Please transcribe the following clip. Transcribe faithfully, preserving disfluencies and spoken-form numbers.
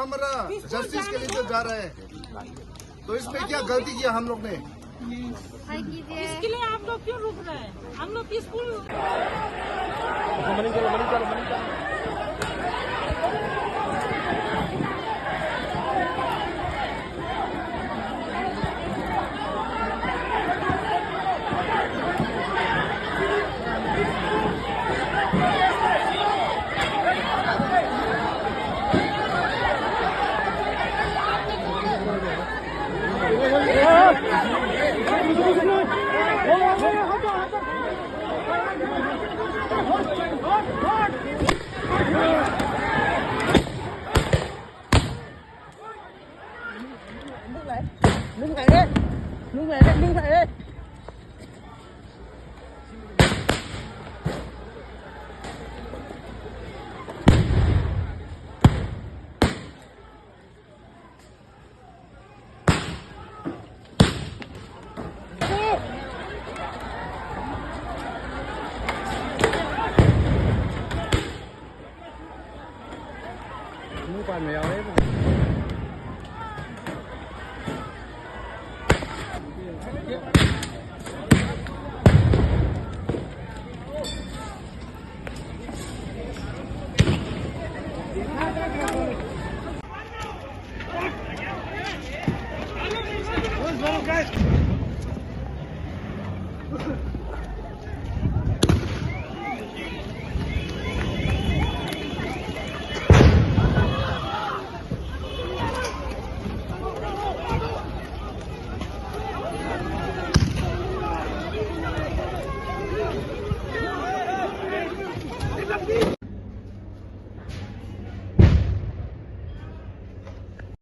हमारा जस्टिस के लिए जो जा रहा है, तो इसमें क्या गलती किया हम लोग ने? इसके लिए आप लोग क्यों रुक रहे हैं? हम लोग पीसफुल।